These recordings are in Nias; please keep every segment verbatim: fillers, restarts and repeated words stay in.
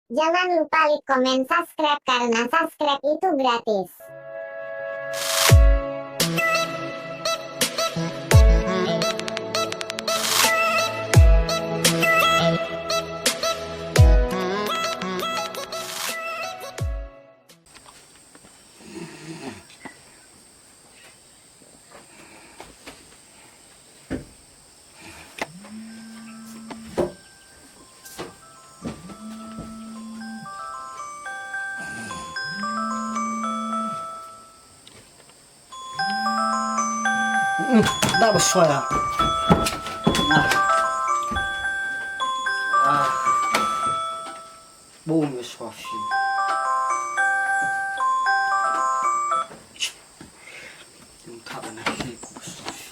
Jangan lupa like, komen, subscribe karena subscribe itu gratis. Mm, da ba soya. Nah. Ah. Bung ya sofi. Yung taba na hiku sofi.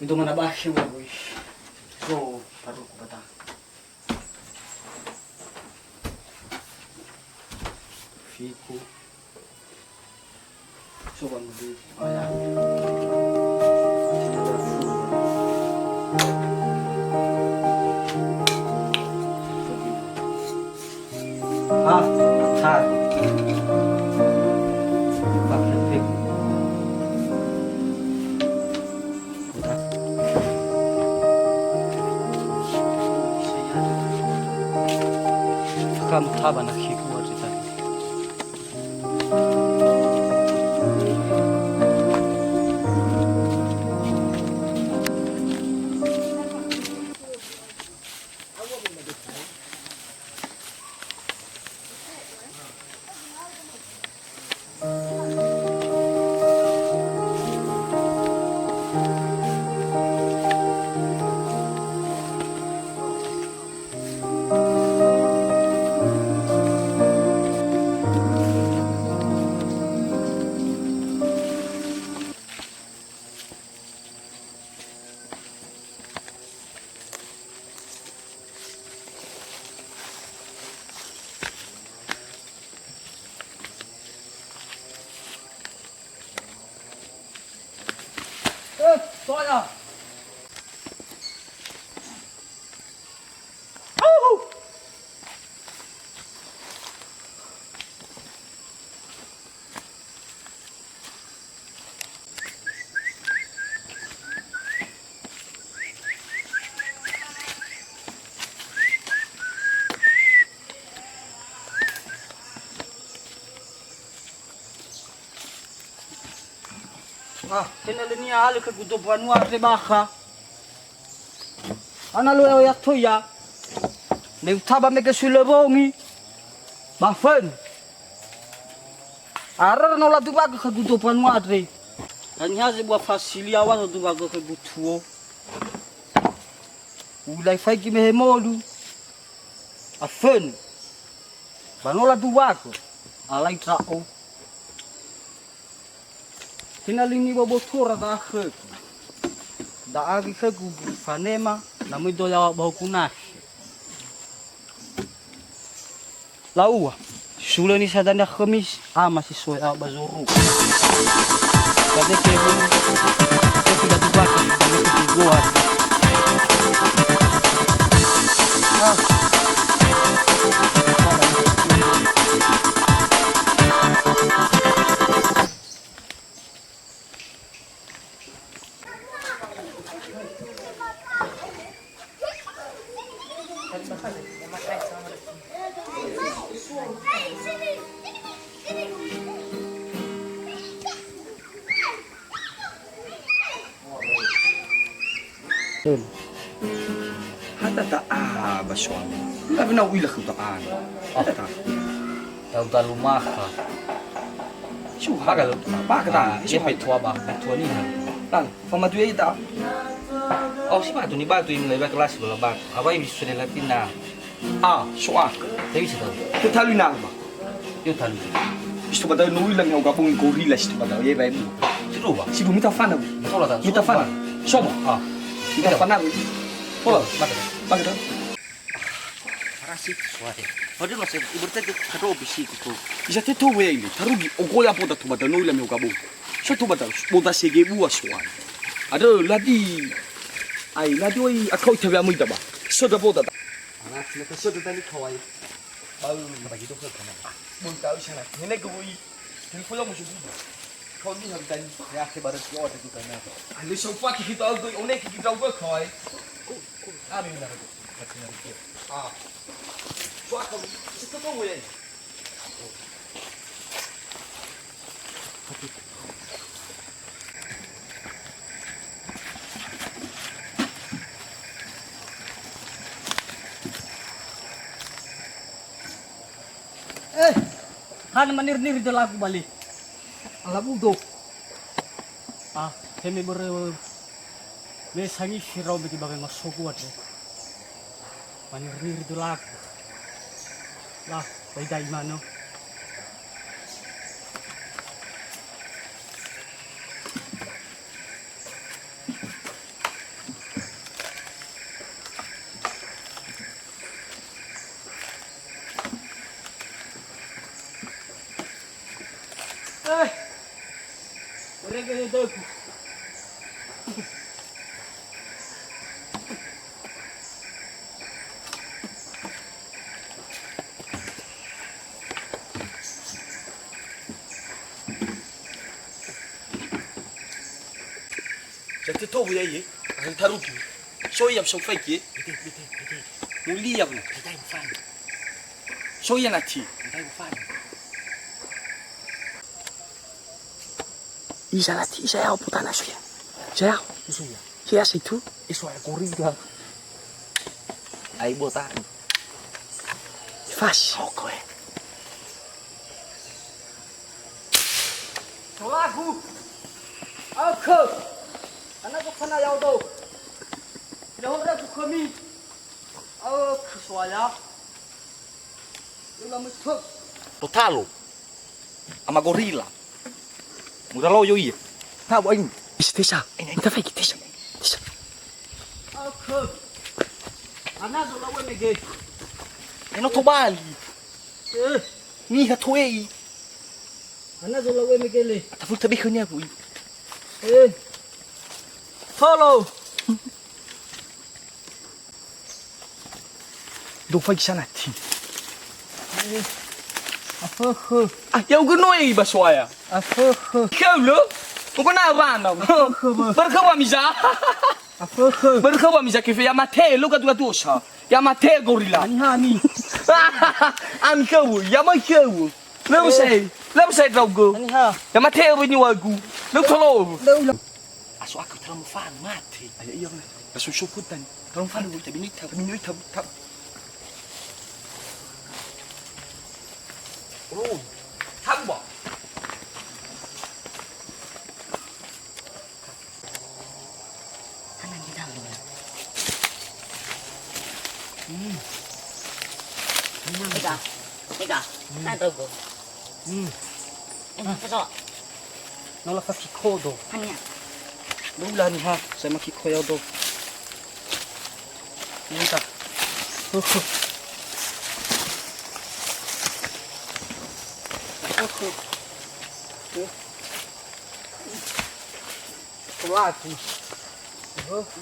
Itu mana bakhi wa, wih. So, baru ku batang. Fiku. Coba dulu. Oh ya. Ah, hai. Pakai fiku. Kamu taba na khiku wa tadi. Eh, soya. Ah, tenga lö nihalö khögu do mbanua andre bakha. Ana lö ya'o ya toya. Me utaba mege sui lö wongi. Ba fön. Ara no laduwagö khögu do mbanua andre. Haniha zebua fasili awa laduwagö khögu tuo. Ulai faigi mehemolu. Afönö. Ba no laduwagö. Alai ndra'o. Tenga lö nibobotora da'a khögu. Da'a gi khögu fanema, na möi do yaŵa ba huku nasi. La'ua, sulö ni sa dania Khemis, ama si soe a'a ba zoru. Ba deke bu, deke da dubaka, ba deke di goa. Ah. Hata ta'a ba suami. Enggak pernah uilah ke ta'a. Oh. Hata ta'a. Tahu tak lumaha. Suha. Baka lu. Baka ta'a. Ah, suha. Petua ba, petua ni. Tang, famatu ya ita. Oh, si batu ni batu ini lebih kelas bola batu. Apa yang bisa sudah latih nah? Ah, suha. Tapi bisa tahu. Ketahui nama. Yo talu. Situ ba da'ö no uila mihau gabungi gorila situ ba da'ö, ye, bae mu. Situ ba? Situ mita fana, bu. Tola ta. Mita fana. Soba. Ah. Mita fana, bu. Tola. Mata. Mata. Parasi suara. Pada masa ibu tadi kado bisi gitu. Bisa teto we ini. Tarugi ogoya boda tu ba da'ö no uila mihau gabungi. So tu ba da'ö boda sege bua suara. Ada ladi. Ai, ladi oi akau tabe amui da ba. So da boda da. Anak Na tasödö tani kawai. Bau. Apa gitu ke kana? Bau tahu sana. Nenek gue. Telepon yang musuh. Kau ni harus tani. Ya, ke bareng ke orang itu tanya. Ando sofa ki kita gue, one ki kita gue kawai. Ami benar. Ah. Soal kamu, situ kamu ya. Eh, hana maniri-niri dölagu bali. Ala budo. Ah, heme börö me sangisi rau mege ba wemasogu andre. Maniri-niri dölagu. Lah, daidai manö. Eh, mereka itu. Jati tobu ya, iye. Akan tarugi. So ya, so fake, iye. Bete, bete, bete. Mulia, bu. Bete, fine. So ya, nati. Bete, fine. Isa lati, isa yao putana so ya. Isa yao. Isa ya. Isa ya situ. Isa ya gorila. Ai botan. Fas. Oke. Solagu. Oke. Ana ko kana yao do. Ina hora ku kami. Oke, soaya. Lula mutuk. Totalo. Ama gorila. Muraloyo iye. Tahu aing. Is tesa. Ini, ini. Kita fake tesa. Tesa. Aku. Ana do lawe mege. Eno tobali. Eh. Niha toei. Ana do lawe mege le. Taful tabe khönia, Bu. Eh. Follow. Dofai ki sana ti. Afökhö. Ah, ya ugu noi ba soaya. Afökhö. Kau lo? Ugu na wana. Afökhö, bö. Berkhawa miza. Afökhö. Berkhawa miza kefe ya mate lo gadu gadu sa. Ya mate gorila. Ani hani. An kau, ya mai kau. Leu sai, leu sai draugu. Ani ha. Ya mate ro ni wagu. Leu tolo. Leu. Aso aku terlalu fan mate. Ayo iya. Langsung syukur tani. Kalau fan lu tapi ni tak minum tak tak. Oh, tambah. Hana ni dalu. Hmm. Mega, mega. Hmm. Nah, draugu. Hmm. Ini apa so? Nola kaki kodo. Hanya. Dula ni ha, saya maki koyo do. Minta. Oke. Oke. Lagi. Oke.